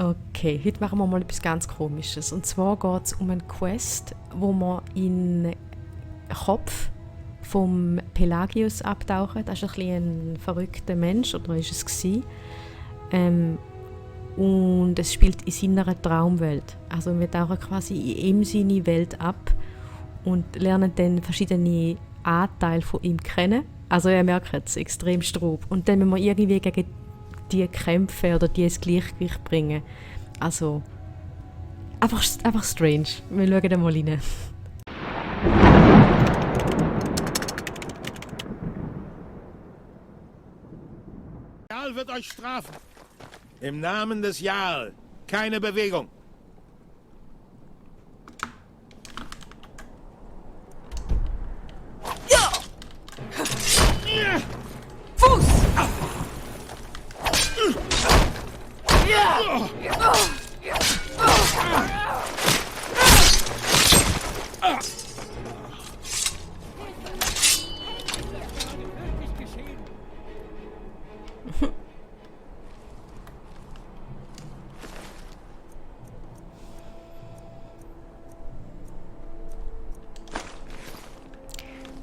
Okay, heute machen wir mal etwas ganz Komisches. Und zwar geht es um einen Quest, wo man in den Kopf vom Pelagius abtauchen. Das ist ein bisschen ein verrückter Mensch, oder ist es gewesen. Und es spielt in seiner Traumwelt. Also wir tauchen quasi in ihm seine Welt ab und lernen dann verschiedene Anteile von ihm kennen. Also ihr merkt es, extrem Strub. Und dann müssen wir irgendwie gegen die kämpfen oder die ins Gleichgewicht bringen. Also einfach strange. Wir schauen da mal rein. Jarl wird euch strafen. Im Namen des Jarl. Keine Bewegung. Fuß!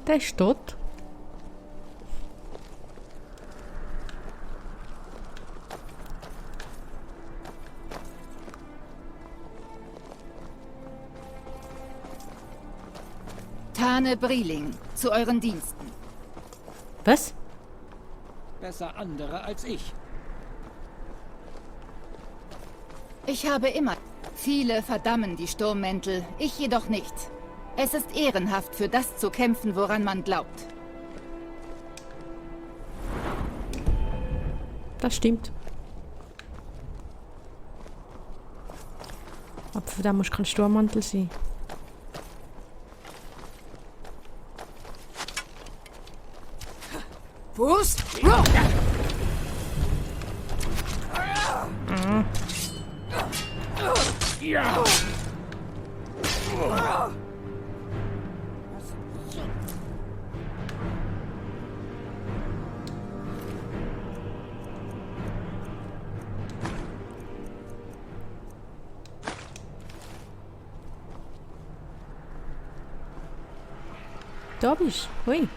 Der ist tot. Tane Brieling, zu euren Diensten. Was? Besser andere als ich. Ich habe immer... Viele verdammen die Sturmmäntel, ich jedoch nicht. Es ist ehrenhaft, für das zu kämpfen, woran man glaubt. Das stimmt. Aber für das muss kein Sturmmantel sein. Fuß! Ja. Da bist du. Hui.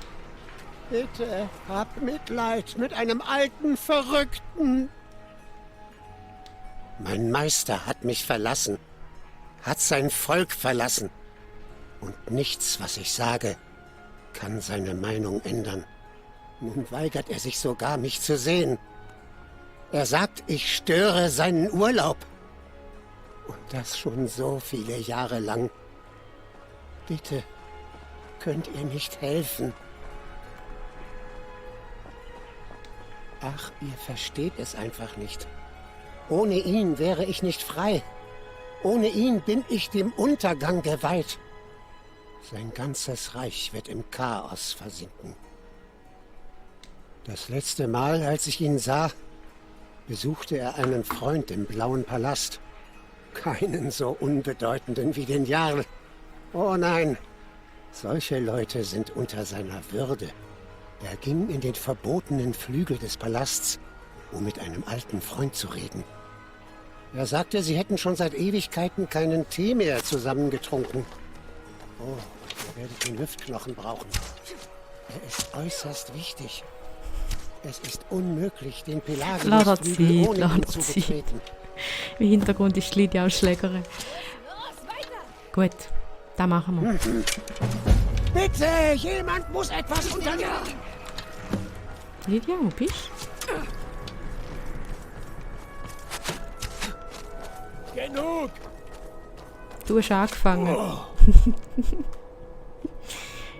Bitte, hab Mitleid mit einem alten Verrückten. Mein Meister hat mich verlassen, hat sein Volk verlassen. Und nichts, was ich sage, kann seine Meinung ändern. Nun weigert er sich sogar, mich zu sehen. Er sagt, ich störe seinen Urlaub. Und das schon so viele Jahre lang. Bitte, könnt ihr nicht helfen? Ach, ihr versteht es einfach nicht. Ohne ihn wäre ich nicht frei. Ohne ihn bin ich dem Untergang geweiht. Sein ganzes Reich wird im Chaos versinken. Das letzte Mal, als ich ihn sah, besuchte er einen Freund im Blauen Palast. Keinen so unbedeutenden wie den Jarl. Oh nein, solche Leute sind unter seiner Würde. Er ging in den verbotenen Flügel des Palasts, um mit einem alten Freund zu reden. Er sagte, sie hätten schon seit Ewigkeiten keinen Tee mehr zusammengetrunken. Oh, ihr werdet den Hüftknochen brauchen. Er ist äußerst wichtig. Es ist unmöglich, den Pelagius-Flügel ohne ihn zu betreten. Im Hintergrund ist Lydia auch Schlägerin. Gut, das machen wir. Bitte, jemand muss etwas unternehmen. Lydia, wo bist du? Genug! Du hast angefangen. Oh.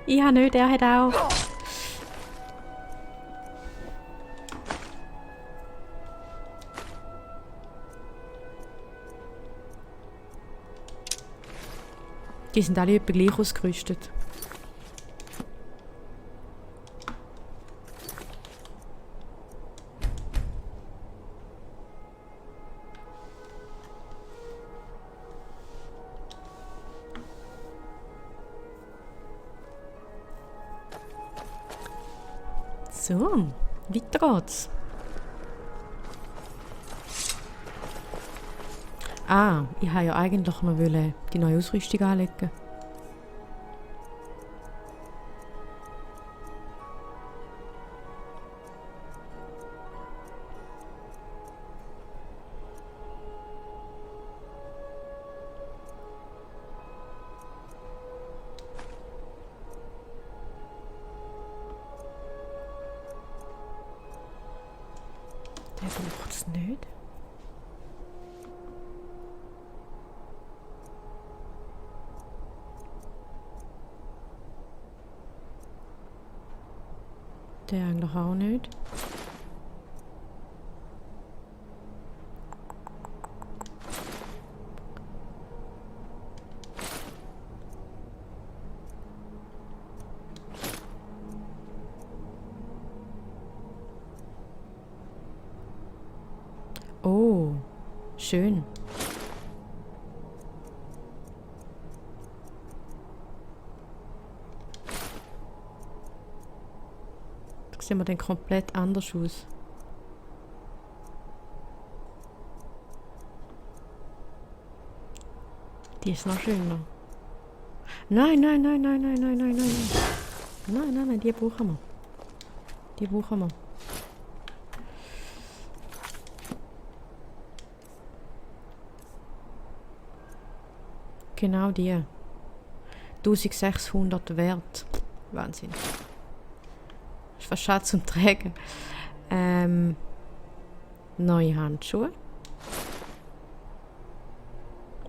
Ich habe nicht, er hat auch. Die sind alle etwa gleich ausgerüstet. So, weiter geht's. Ah, ich habe ja eigentlich noch die neue Ausrüstung anlegen. Der braucht es nicht. Der eigentlich auch nicht. Oh, schön. Da sehen wir dann komplett anders aus. Die ist noch schöner. Nein, nein, nein, nein, nein, nein, nein, nein. Nein, nein, nein, die brauchen wir. Die brauchen wir. Genau die. 1600 wert. Wahnsinn. Ist fast schade zum Tragen. Neue Handschuhe.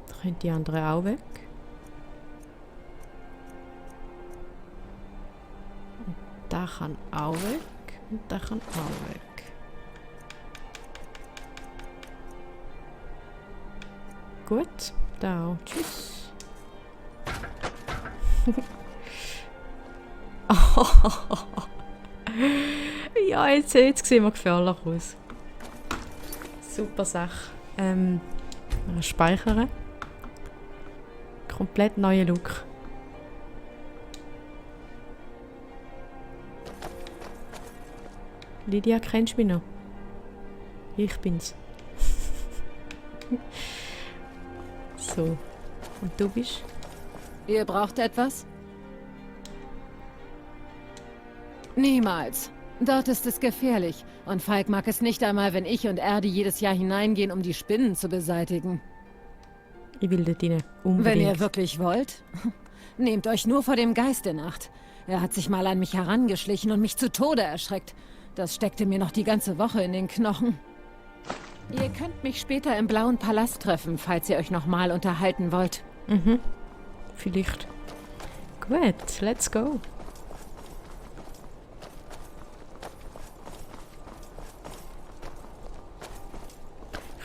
Da können die anderen auch weg. Und der kann auch weg. Und der kann auch weg. Gut. Da auch. Tschüss. Ja, jetzt sehen wir gefährlich aus. Super Sache. Speichern. Komplett neuer Look. Lydia, kennst du mich noch? Ich bin's. So. Und du bist? Ihr braucht etwas? Niemals. Dort ist es gefährlich. Und Falk mag es nicht einmal, wenn ich und Erdi jedes Jahr hineingehen, um die Spinnen zu beseitigen. Ich will dort rein. Unbedingt. Wenn ihr wirklich wollt, nehmt euch nur vor dem Geist in Acht. Er hat sich mal an mich herangeschlichen und mich zu Tode erschreckt. Das steckte mir noch die ganze Woche in den Knochen. Ihr könnt mich später im Blauen Palast treffen, falls ihr euch nochmal unterhalten wollt. Mhm. Vielleicht. Gut, let's go.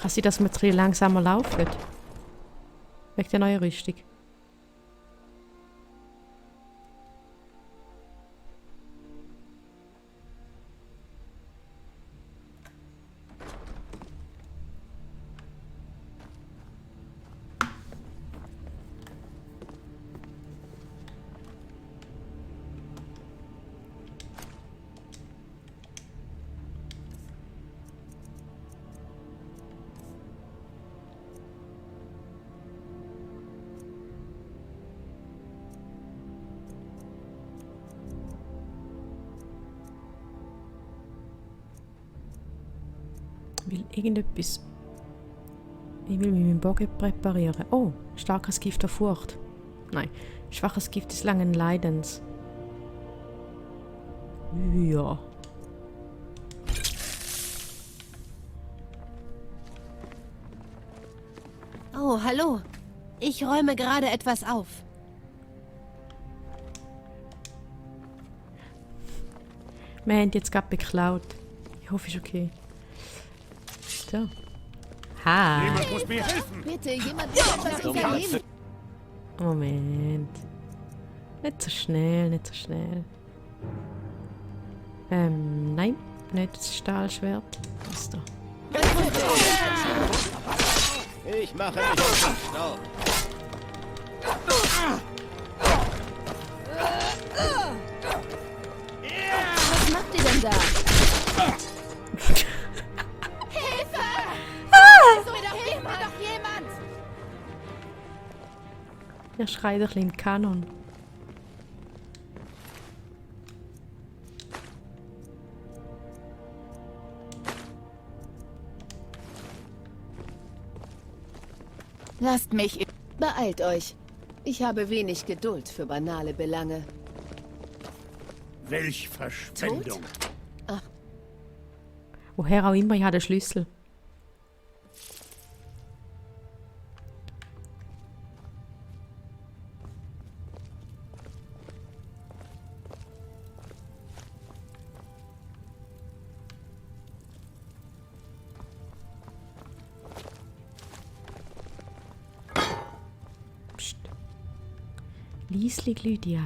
Kann sein, dass wir ein bisschen langsamer laufen? Wegen der neuen Rüstung. Ich will irgendetwas. Ich will meinen Bogen präparieren. Oh, starkes Gift der Furcht. Nein, schwaches Gift des langen Leidens. Ja. Oh, hallo. Ich räume gerade etwas auf. Wir haben jetzt gerade beklaut. Ich hoffe, es ist okay. So. Ha. Jemand muss mir helfen. Bitte, jemand muss etwas übernehmen. Moment. Nicht so schnell, nicht so schnell. Nein, nicht das Stahlschwert. Das da. Ich mache mich aus dem Staub. Was macht ihr denn da? Hilfe! Hilf mir doch jemand! Der schreit ein bisschen im Kanon. Lasst mich. Beeilt euch. Ich habe wenig Geduld für banale Belange. Welch Verschwendung. Woher auch immer, ich habe den Schlüssel. Psst. Lieslig, Lydia.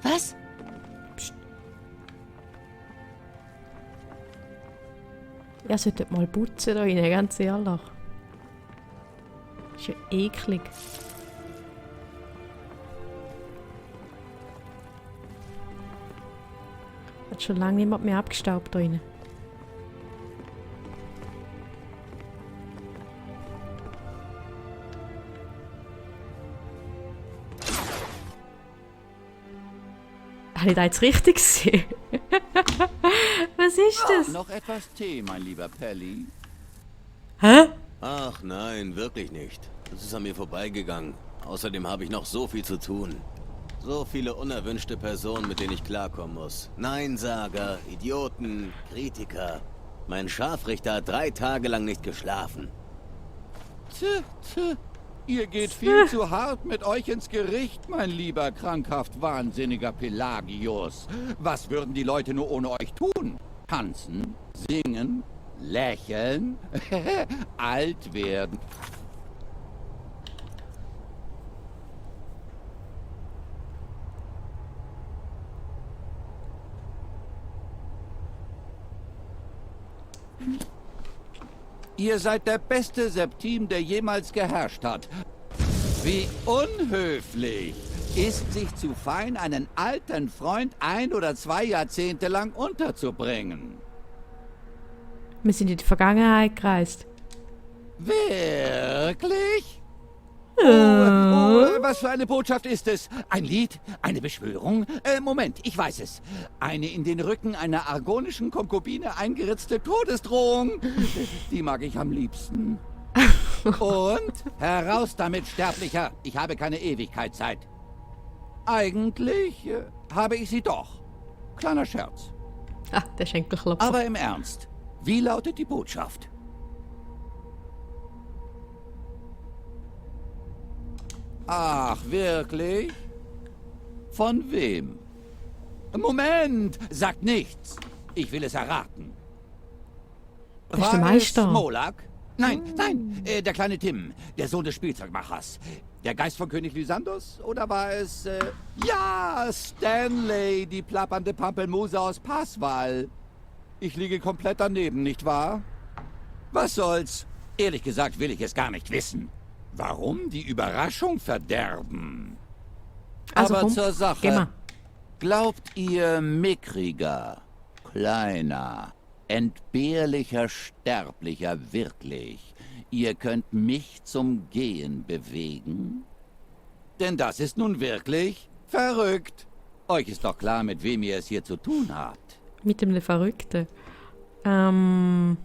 Was? Ihr solltet mal putzen da rein, ganz ehrlich. Ist ja eklig. Hat schon lange niemand mehr abgestaubt da rein. Habe ich da jetzt richtig gesehen? Was ist das? Noch etwas Tee, mein lieber Pelly? Hä? Ach nein, wirklich nicht. Es ist an mir vorbeigegangen. Außerdem habe ich noch so viel zu tun. So viele unerwünschte Personen, mit denen ich klarkommen muss. Neinsager, Idioten, Kritiker. Mein Scharfrichter hat 3 Tage lang nicht geschlafen. Ihr geht viel zu hart mit euch ins Gericht, mein lieber, krankhaft wahnsinniger Pelagius. Was würden die Leute nur ohne euch tun? Tanzen, singen, lächeln, alt werden. Ihr seid der beste Septim, der jemals geherrscht hat. Wie unhöflich ist, sich zu fein einen alten Freund 1 oder 2 Jahrzehnte lang unterzubringen. Wir sind in die Vergangenheit gereist. Wirklich? Was für eine Botschaft ist es? Ein Lied? Eine Beschwörung? Moment, ich weiß es. Eine in den Rücken einer argonischen Konkubine eingeritzte Todesdrohung. Die mag ich am liebsten. Und heraus damit, Sterblicher. Ich habe keine Ewigkeitszeit. Eigentlich habe ich sie doch. Kleiner Scherz. Ah, der Schenkelklopfer. Aber im Ernst, wie lautet die Botschaft? Ach, wirklich? Von wem? Moment, sagt nichts. Ich will es erraten. Das ist der Meister. Es Molak? Nein, der kleine Tim, der Sohn des Spielzeugmachers. Der Geist von König Lysandos? Oder war es, ja, Stanley, die plappernde Pampelmuse aus Passwall? Ich liege komplett daneben, nicht wahr? Was soll's? Ehrlich gesagt will ich es gar nicht wissen. Warum die Überraschung verderben? Also Aber komm, zur geh Sache. mal. Glaubt ihr, mickriger, kleiner, entbehrlicher Sterblicher wirklich, ihr könnt mich zum Gehen bewegen? Denn das ist nun wirklich verrückt. Euch ist doch klar, mit wem ihr es hier zu tun habt. Mit dem Verrückten. Lügen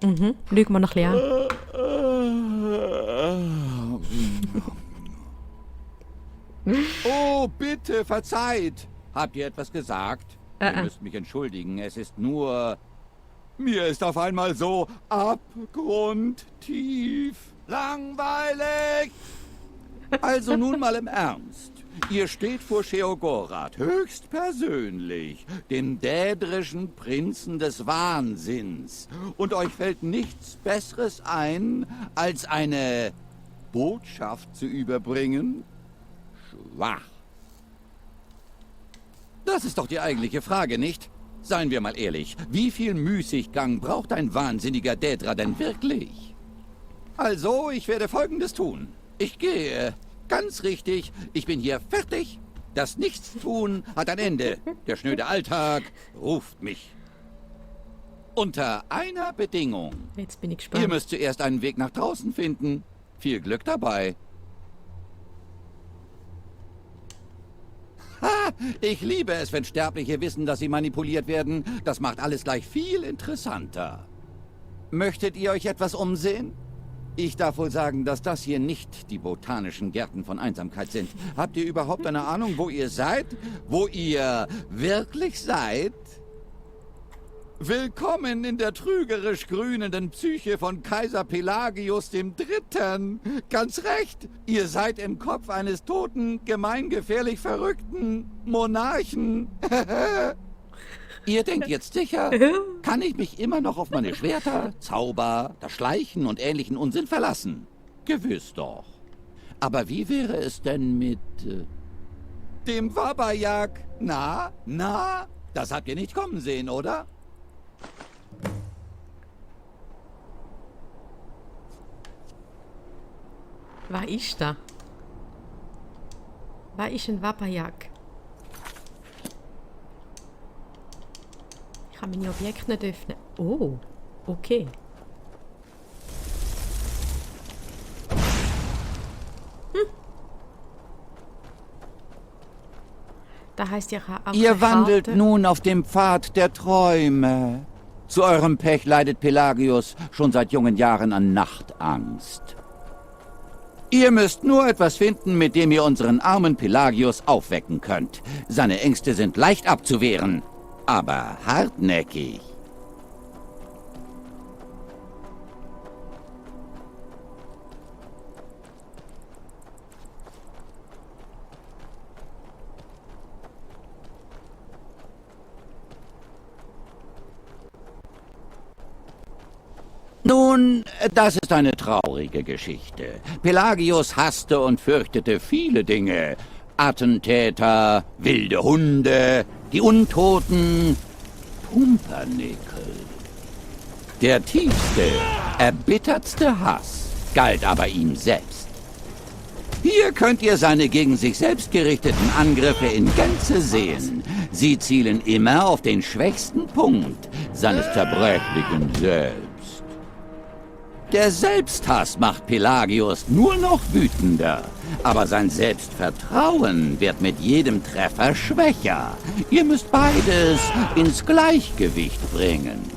wir noch ein bisschen an. Oh, bitte, verzeiht. Habt ihr etwas gesagt? Ihr müsst mich entschuldigen, es ist nur... Mir ist auf einmal so abgrundtief langweilig. Also nun mal im Ernst. Ihr steht vor Sheogorath, höchstpersönlich, dem dädrischen Prinzen des Wahnsinns. Und euch fällt nichts Besseres ein, als eine Botschaft zu überbringen? Schwach. Das ist doch die eigentliche Frage, nicht? Seien wir mal ehrlich, wie viel Müßiggang braucht ein wahnsinniger Dädra denn wirklich? Also, ich werde Folgendes tun. Ich gehe. Ganz richtig, ich bin hier fertig. Das Nichtstun hat ein Ende. Der schnöde Alltag ruft mich. Unter einer Bedingung. Jetzt bin ich Ihr gespannt. müsst zuerst einen Weg nach draußen finden. Viel Glück dabei. Ha! Ich liebe es, wenn Sterbliche wissen, dass sie manipuliert werden. Das macht alles gleich viel interessanter. Möchtet ihr euch etwas umsehen? Ich darf wohl sagen, dass das hier nicht die botanischen Gärten von Einsamkeit sind. Habt ihr überhaupt eine Ahnung, wo ihr seid? Wo ihr wirklich seid? Willkommen in der trügerisch grünenden Psyche von Kaiser Pelagius III. Ganz recht, ihr seid im Kopf eines toten, gemeingefährlich verrückten Monarchen. Ihr denkt jetzt sicher, kann ich mich immer noch auf meine Schwerter, Zauber, das Schleichen und ähnlichen Unsinn verlassen? Gewiss doch. Aber wie wäre es denn mit dem Wabajak? Na? Das habt ihr nicht kommen sehen, oder? Was ist da? Was ist ein Wabajak? Ich kann meine Objekte nicht öffnen. Oh, okay. Da heißt ja auch Ihr eine wandelt Karte. nun auf dem Pfad der Träume. Zu eurem Pech leidet Pelagius schon seit jungen Jahren an Nachtangst. Ihr müsst nur etwas finden, mit dem ihr unseren armen Pelagius aufwecken könnt. Seine Ängste sind leicht abzuwehren, aber hartnäckig. Nun, das ist eine traurige Geschichte. Pelagius hasste und fürchtete viele Dinge. Attentäter, wilde Hunde, die Untoten, Pumpernickel. Der tiefste, erbittertste Hass galt aber ihm selbst. Hier könnt ihr seine gegen sich selbst gerichteten Angriffe in Gänze sehen. Sie zielen immer auf den schwächsten Punkt seines zerbrechlichen Selbst. Der Selbsthass macht Pelagius nur noch wütender, aber sein Selbstvertrauen wird mit jedem Treffer schwächer. Ihr müsst beides ins Gleichgewicht bringen.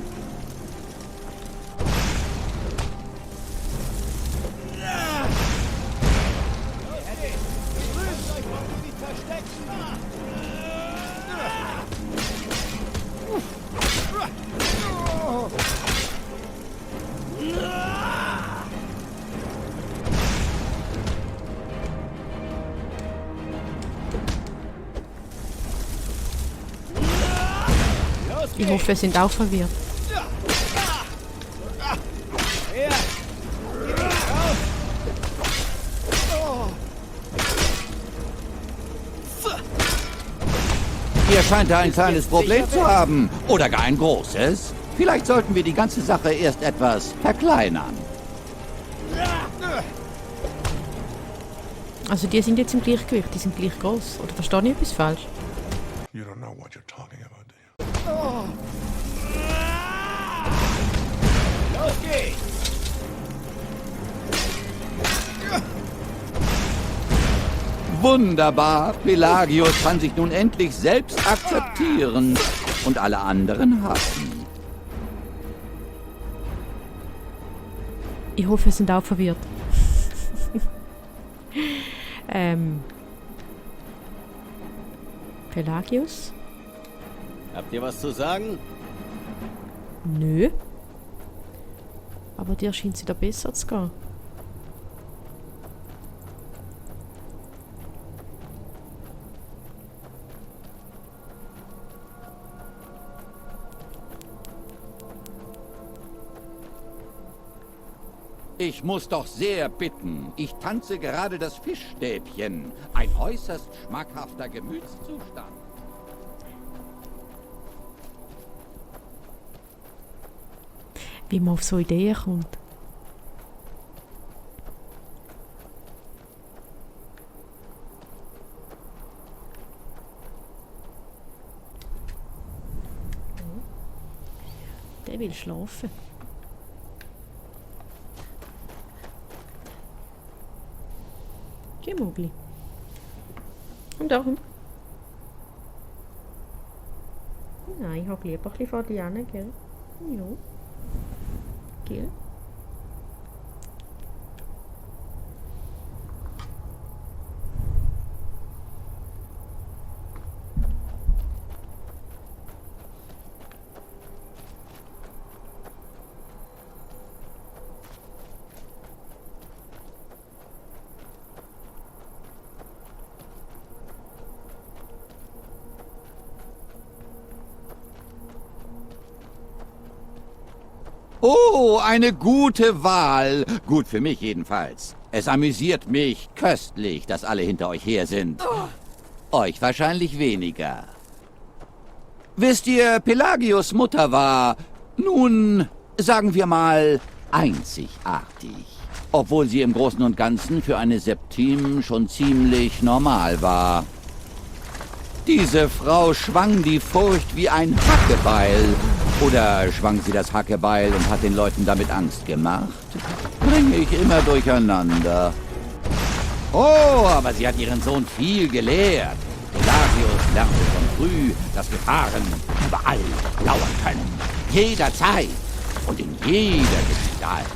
Ich hoffe, wir sind auch verwirrt. Ihr scheint da ein kleines Problem zu haben. Oder gar ein großes. Vielleicht sollten wir die ganze Sache erst etwas verkleinern. Also die sind jetzt im Gleichgewicht, die sind gleich groß. Oder verstehe ich etwas falsch? You don't know what you're talking about, do you? Los geht's! Wunderbar, Pelagius kann sich nun endlich selbst akzeptieren und alle anderen hassen. Ich hoffe, wir sind auch verwirrt. Pelagius? Habt ihr was zu sagen? Nö. Aber dir scheint es wieder besser zu gehen. Ich muss doch sehr bitten. Ich tanze gerade das Fischstäbchen. Ein äußerst schmackhafter Gemütszustand. Wie man auf so Ideen kommt. Der will schlafen. Geh, Mogli. Und darum. Nein, ich habe lieber ein bisschen vor dir hin, gell? Ja. Gell? Oh, eine gute Wahl. Gut für mich jedenfalls. Es amüsiert mich köstlich, dass alle hinter euch her sind. Euch wahrscheinlich weniger. Wisst ihr, Pelagius' Mutter war, nun, sagen wir mal, einzigartig. Obwohl sie im Großen und Ganzen für eine Septim schon ziemlich normal war. Diese Frau schwang die Furcht wie ein Hackebeil. Oder schwang sie das Hackebeil und hat den Leuten damit Angst gemacht? Bringe ich immer durcheinander. Oh, aber sie hat ihren Sohn viel gelehrt. Pelagius lernte schon früh, dass Gefahren überall lauern können. Jederzeit und in jeder Gestalt.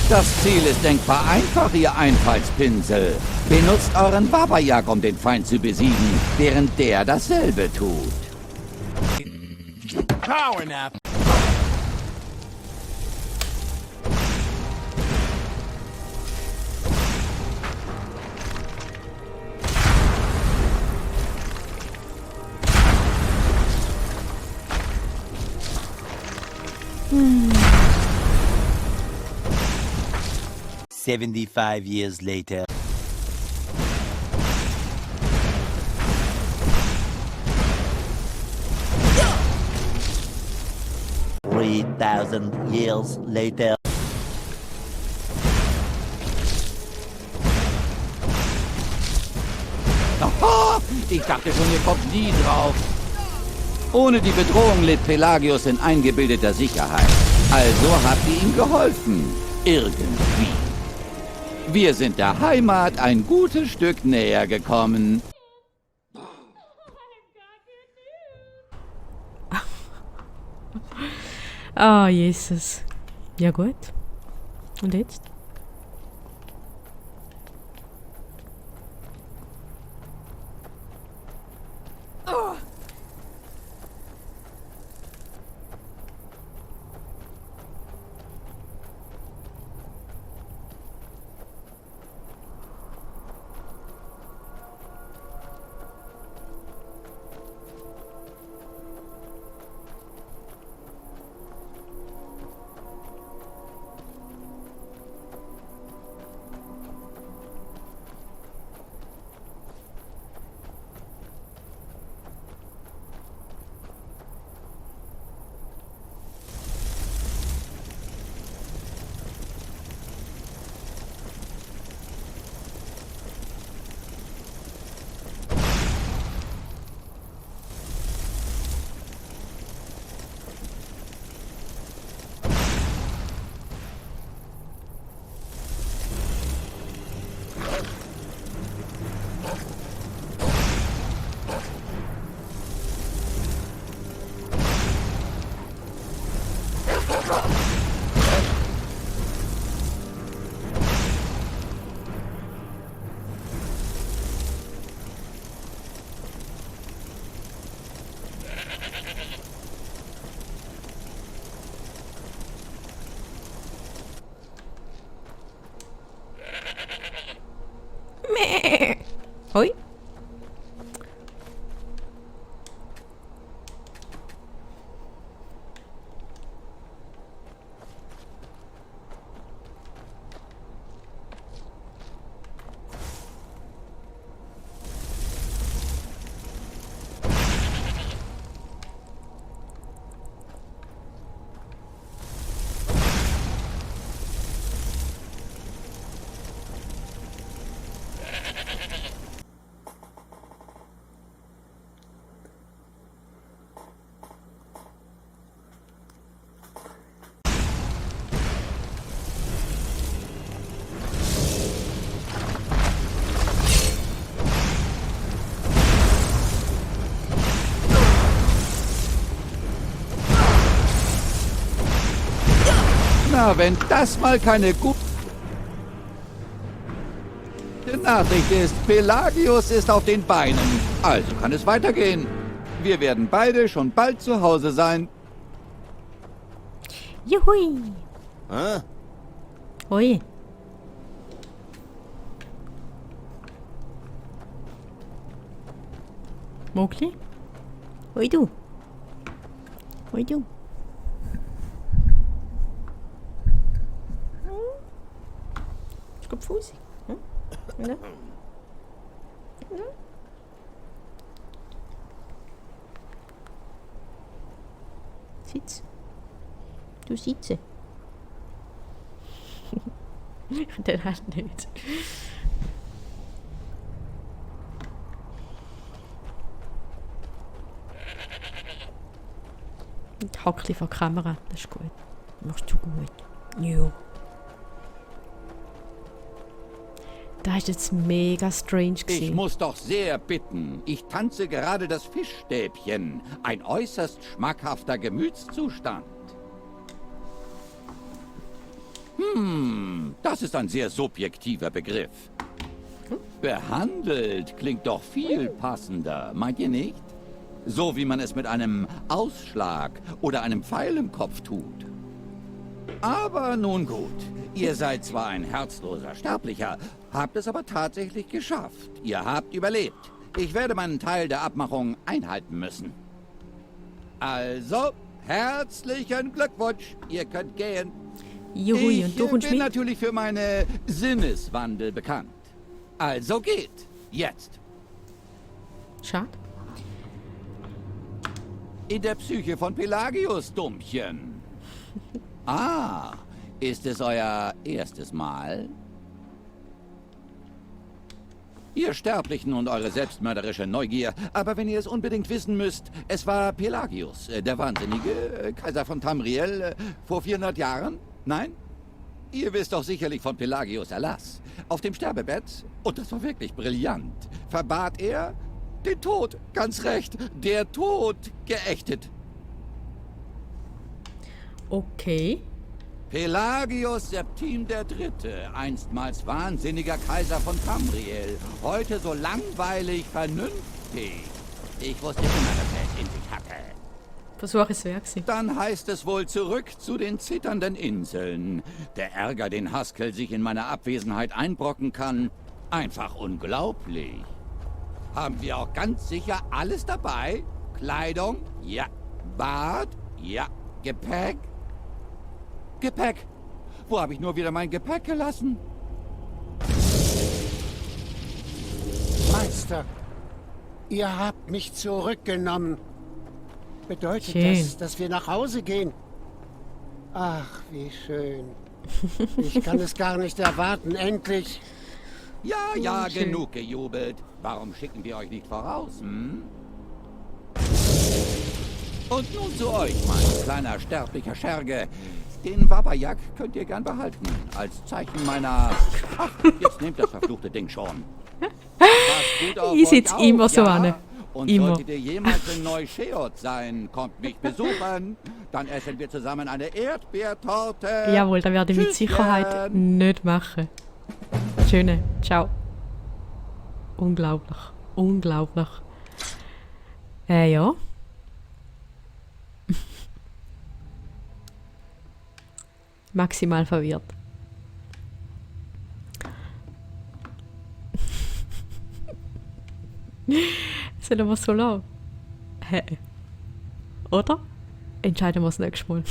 Das Ziel ist denkbar einfach, ihr Einfallspinsel. Benutzt euren Baba-Jag, um den Feind zu besiegen, während der dasselbe tut. Power nap. Hmm. 75 years later. Thousand years later. Aha, ich dachte schon, ihr kommt nie drauf. Ohne die Bedrohung litt Pelagius in eingebildeter Sicherheit. Also habt ihr ihm geholfen. Irgendwie. Wir sind der Heimat ein gutes Stück näher gekommen. Ah, Jesus. Ja gut. Und jetzt? Hoi. Na, wenn das mal keine gute Nachricht ist, Pelagius ist auf den Beinen. Also kann es weitergehen. Wir werden beide schon bald zu Hause sein. Juhui. Hä? Oi. Mogli? Oi du. Oi du. Ist gut Fusi. Ja. Ja. Sitz. Du sitze. Den halt nicht. Hockli vor die Kamera, das ist gut. Machst du gut. Jo. Das ist jetzt mega strange Ich gewesen. muss doch sehr bitten. Ich tanze gerade das Fischstäbchen. Ein äußerst schmackhafter Gemütszustand. Das ist ein sehr subjektiver Begriff. Behandelt klingt doch viel passender, meint ihr nicht? So wie man es mit einem Ausschlag oder einem Pfeil im Kopf tut. Aber nun gut. Ihr seid zwar ein herzloser Sterblicher, habt es aber tatsächlich geschafft. Ihr habt überlebt. Ich werde meinen Teil der Abmachung einhalten müssen. Also, herzlichen Glückwunsch. Ihr könnt gehen. Juhui, und du kommst bin mit? natürlich für meine Sinneswandel bekannt. Also geht. Jetzt. Schade. In der Psyche von Pelagius, Dummchen. Ah, ist es euer erstes Mal? Ihr Sterblichen und eure selbstmörderische Neugier. Aber wenn ihr es unbedingt wissen müsst, es war Pelagius, der Wahnsinnige, Kaiser von Tamriel, vor 400 Jahren? Nein? Ihr wisst doch sicherlich von Pelagius Erlass. Auf dem Sterbebett, und das war wirklich brillant, verbat er den Tod. Ganz recht, der Tod geächtet. Okay. Pelagius Septim III., einstmals wahnsinniger Kaiser von Tamriel, heute so langweilig vernünftig. Ich wusste immer, dass er es in sich hatte. Versuch es wert gewesen. Dann heißt es wohl zurück zu den zitternden Inseln. Der Ärger, den Haskell sich in meiner Abwesenheit einbrocken kann, einfach unglaublich. Haben wir auch ganz sicher alles dabei? Kleidung? Ja. Bad? Ja. Gepäck? Gepäck. Wo habe ich nur wieder mein Gepäck gelassen? Meister, ihr habt mich zurückgenommen. Bedeutet Schön. das, dass wir nach Hause gehen? Ach, wie schön. Ich kann es gar nicht erwarten, endlich. Ja, ja, schön. genug gejubelt. Warum schicken wir euch nicht voraus, hm? Und nun zu euch, mein kleiner sterblicher Scherge. Den Wabajak könnt ihr gern behalten, als Zeichen meiner... Ach, jetzt nehmt das verfluchte Ding schon. Passt gut auf Ich euch sitz auf, immer so ja? an. Und Immer. solltet ihr jemals in Neuscheot sein, kommt mich besuchen. Dann essen wir zusammen eine Erdbeertorte. Jawohl, da werde ich mit Tschüsschen. Sicherheit nicht machen. Schöne. Ciao. Unglaublich. Unglaublich. Ja. Maximal verwirrt. Sind aber so lang. Hä? Oder? Entscheiden wir das nächste Mal.